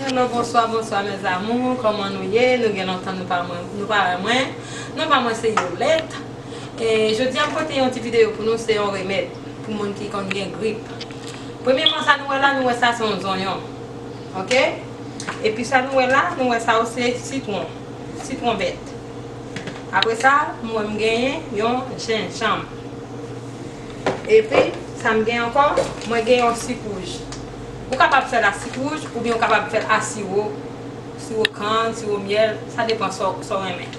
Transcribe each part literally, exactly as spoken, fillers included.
Hello, bonswa, bonswa, mes amours. Kòman nou ye? Nou gen lontan nou pa mwen, nou pa wè mwen. Non pa mwen se Yolette. E jodi a m pote yon ti videyo pou nou, se yon remèd pou moun ki konn gen grip. Premyèman, sa nou wè la, nou wè sa se yon zonyon. Oke? Epi sa nou wè la, nou wè sa yo se sitwon. Sitwon vèt. Apre sa, m wè m genyen yon jenjanm. Epi, sa m gen ankò, mwen gen yon sik wouj. Ou kapab fè l a sik wouj, oubyen ou kapab fè l a siwo. Siwo kann, siwo myèl, sa depan sa w, sa w renmen.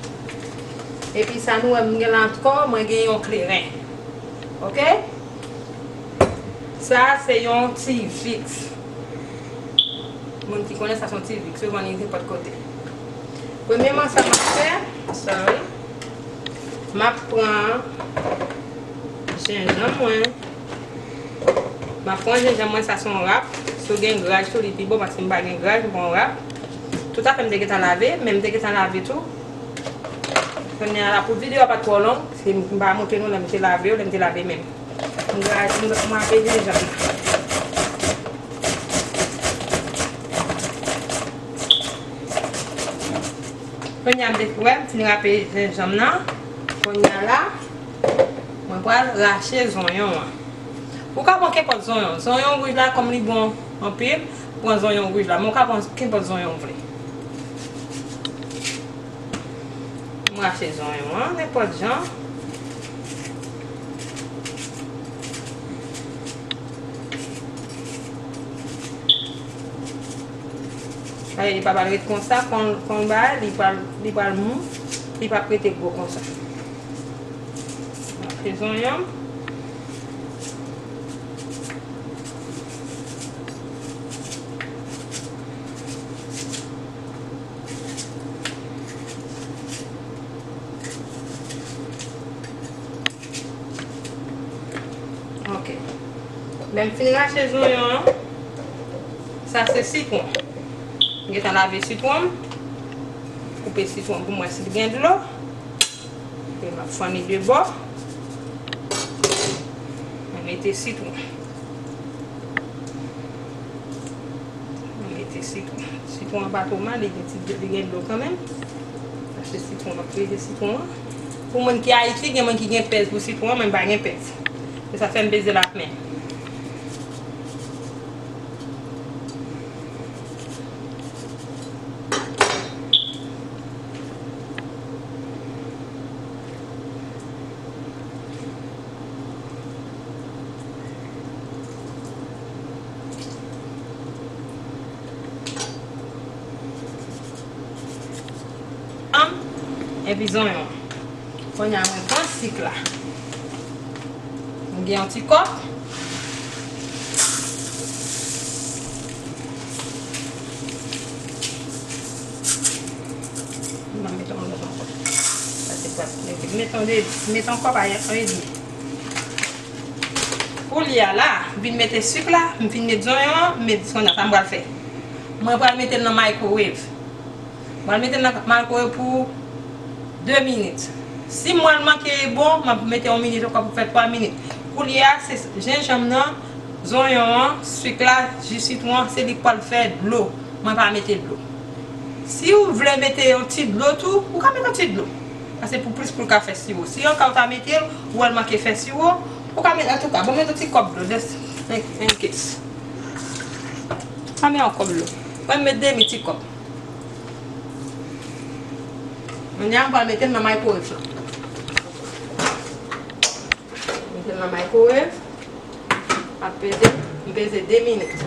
Epi sa nou wè m gen la ankò, mwen gen yon kleren. Oke? Sa se yon ti Vicks. Moun ki konnen sa se yon ti Vicks, yo vann li nenpòt kote. Premyèman, sa m ap fè, sorry, m ap pran jenjanm mwen. M ap pran jenjanm mwen, sa se yon rap. Si w gen graj tou, li pi bon, paske m pa gen graj, m pran yon rap. Toutafè, m te gentan lave, men m te gentan lave tou. Kounye a la, pou videyo a pa t twò long, se m pa montre nou lè m te lave yo, lè m te lave men m. M gra-, m, m rape jenjanm nan. Kounye a m te, wè, m fin rape jenjanm nan. Kounye a la, mwen pral rache zonyon an. Ou ka pran kenpòt zonyon. Zonyon wouj la, kòm li bon anpil, pran zonyon wouj la. Men ou ka pran kenpòt zonyon w vle. M rache zonyon an, nenpòt jan. Ay, li pa pral ret konsa, kon, kon bagay, li pral, li pral mou, li p ap rete gwo konsa. Rache zonyon. Ok. Lè m fin rache zonyon an, sa se sitwon. M gentan lave sitwon m. Koupe sitwon pou m wè si l gen dlo. Epi m ap fann li de bò. Mwen mete sitwon. Mwen mete sitwon. Sitwon an pa twò mal, li gen ti, li gen dlo kanmenm. Paske sitwon, m ap peze sitwon an. Pou moun ki Ayiti, gen moun ki gen pèz pou sitwon an, mwen m pa gen pèz. Se sa fè m peze l ak men. Epi zonyon. Kounye a mwen pran sik la. M gen yon ti kòp. M va mete yon lòt ankò. Sa se pa, mete yon de, mete yon kòp a yon edmi. Koulye a la, m vin mete sik la, m fin met zonyon an, m met, kounye a sa m pral fè. Mwen pral mete l nan microwave. Mwen mete l nan microwave pou de minit. Si mwen manke bon, mwen mete yon minit ankò pou fè twa minit. Koulye a, se jenjanm nan, zonyon an, sik la, ji sitwon an, se li k pral fè dlo. Mwen pa mete dlo. Si w vle mete yon ti dlo tou, ou ka mete yon ti dlo. Paske pou plis pou l ka fè siwo. Si yon ka w ta mete l, ou wè l manke fè siwo, ou ka mete, antouka, bon, mete yon ti kòp dlo, just in, in case. Ou ka mete yon kòp dlo. Mwen, m met demi ti kòp. Kounye a, m pral mete l nan microwave la. Mete l nan microwave. M ap peze, m peze de minit.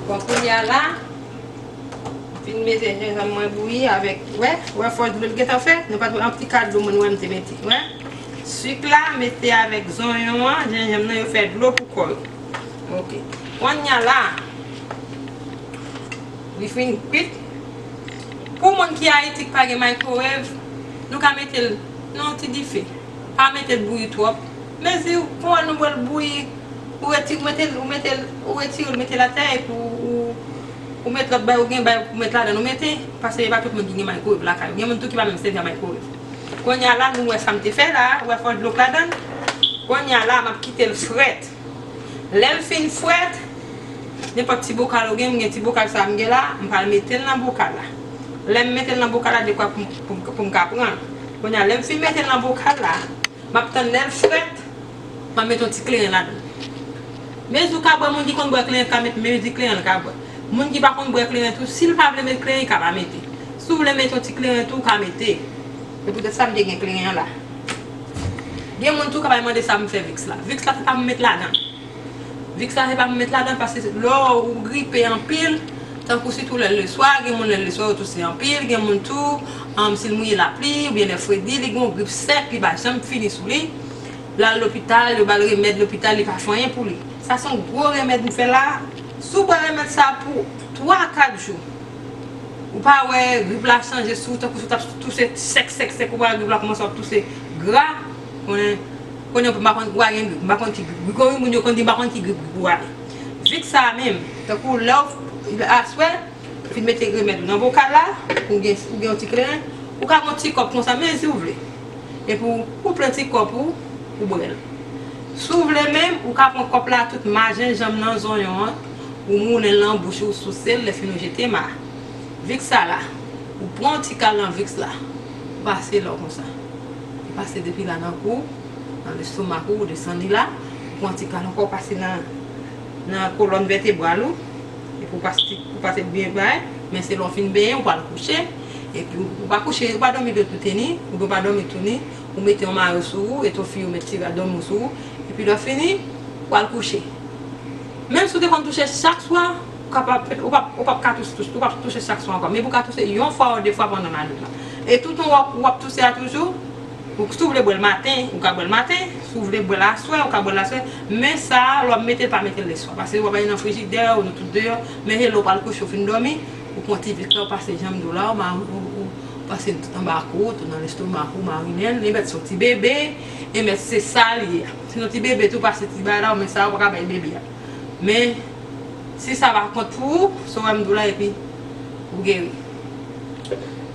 Bon, kounye a la, m fin mete jenjanm mwen bouyi avèk, wè, wè fòs dlo l gentan fè. Nou pa t wè yon ti kal dlo mwen wè m te mete, wè. Sik la, mete avèk zonyon an, jenjanm nan, yo fè dlo pou kò yo. Ok. Kounye a la, li fin kwit. Pou moun ki Ayiti ki pa gen microwave, nou ka mete l nan yon ti dife. Pa mete l bouyi twòp. Mezi, kon nou wè l bouyi, ou reti-, ou mete l, ou mete l, ou retire l, mete l atè, epi ou, ou, ou met lòt bay, ou gen bay pou mete ladan, ou mete, paske e pa tout moun ki gen microwave lakay yo. Gen moun tou ki pa menm sèvi a microwave. Kounye a la, nou wè sa m te fè la, ou wè fòs dlo k ladan l. Kounye a la, m ap kite l frèt. Lè l fin frèt, Nenpòt ti bokal ou gen, m gen ti bokal sa m gen la, m pral mete l nan bokal la. Lè m mete l nan bokal la, dekwa pou m, pou m, pou m ka pran l. Kounye a, lè m fin mete l nan bokal la, m ap tann lè l frèt, m ap mete yon ti kleren ladan l. Mezi ou ka bwè, moun ki konn bwè kleren ka mete mezi kleren l ka bwè. Moun ki pa konn bwè kleren tou, si l pa vle mete kleren, li ka pa mete. Si w vle mete yon ti kleren tou, ou ka mete. Se poutèt sa m te gen kleren an la. Gen moun tou ka bay mande sa m fè viks la. Viks la se pa pou met ladan. Viks la se pa pou met ladan paske lè ou gripe anpil, tankou sitou lè leswa, gen moun lè leswa yo touse anpil, gen moun tou, um, si l mouye lapli oubyen lè fredi, li gen yon grip sèk, li pa janm fini sou li. L al lopital, yo ba l remèd lopital, li pa fè anyen pou li. Sa se yon gwo remèd m fè la. Si w bwè remèd sa pou twa, kat jou, ou pa wè grip la chanje sou ou, tankou si w t ap touse sèk, sèk, sèk, ou pa wè grip la kòmanse w ap touse gra, konnen, konnen ou pa konn ou pa gen grip, ou pa konn ki grip. Wi, konnen moun yo konn di m pa konn ki grip grip ou ale. Viks sa menm, tankou lè w aswè, fin mete remèd ou nan bokal la, ou gen, ou gen yon ti kleren, ou ka gen yon ti kòp konsa, mezi ou vle. Epi ou, ou plen ti kòp ou, ou bwè l. Si w vle menm, ou ka pran kòp la, tout ma, jenjanm nan, zonyon an, ou moulen l nan bouch ou, ou souse l, lè fini ou jete ma. Viks sa la, ou pran yon ti kal nan viks la, ou pase la konsa. Ou pase depi la nan kou, nan lestomak ou, ou desann li la, ou pran ti kal ankò, ou pase nan, nan kolòn vètebral ou, epi ou pase, ou pase byen bay, men se lè w fin benyen, ou pral kouche, epi ou, ou pa kouche, ou pa dòmi de tou teni, oubyen ou pa dòmi tou ni, ou mete yon mayo sou ou, e ton fi ou met ti rad dòmi sou ou, epi lè w fini, ou al kouche. Menm si w te konn touche chak swa, ou kapab, ou p ap, ou p ap ka touche, touche, ou p ap touche chak swa ankò. Men pou w ka touche yon fwa ou de fwa pandan lannwit la. E toutan w ap, w ap touche a toujou, ou, si w vle bwè l maten, ou ka bwè l maten. Si w vle bwè l aswè, ou ka bwè l aswè. Men sa a, lè w ap mete l, pa mete l leswa. Paske w ap al nan frijidè, ou nan tout deyò. Men se lè w pral kouche, ou fin dòmi, ou pran ti viks la, ou pase jan m di w la, ou, ou, ou pase l tout anba kou, tout nan lestomak ou, marinen l. Li mèt se yon ti bebe, li mèt se sa l ye a. Si se yon ti bebe tou, pase ti bagay la, men sa a, ou pa ka bay bebe a. Men, si sa pa kont pou ou, sa w wè m di w la, epi ou geri.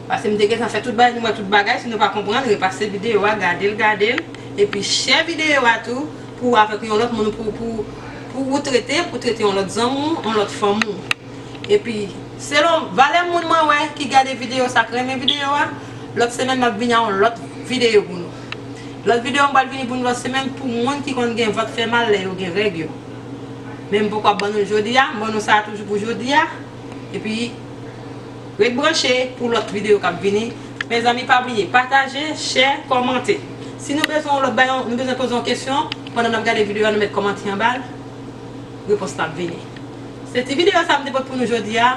Paske m te gentan fè tout bagay, nou wè tout bagay, si nou pa konprann, repase videyo a, gade l, gade l, epi share videyo a tou, pou avèk yon lòt moun, pou, pou, pou ou trete, pou trete yon lòt zanmi w, yon lòt fanmi w. Epi, selon valè moun mwen wè ki gade videyo sa, k renmen videyo a, lòt semèn m ap vini a yon lòt videyo pou nou. Lòt videyo m pral vini pou nou lòt semèn pou moun ki konn gen vant fè mal lè yo gen règ yo. Men m poko ap ban nou l jodi a, m ban nou sa a toujou pou jodi a. Epi, ret branche pou lòt videyo k ap vini. Mezanmi, pa bliye, pataje, share, kòmante. Si nou bezwen yon lòt bagay, nou bezwen poze yon kesyon, pandan n ap gade videyo a, nou met kòmantè anba l, repons la ap vini. Se ti videyo sa m te pote pou nou jodi a.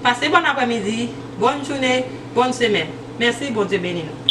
Pase bòn aprèmidi, bòn jounen, bòn semèn. Mèsi, Bondye beni nou.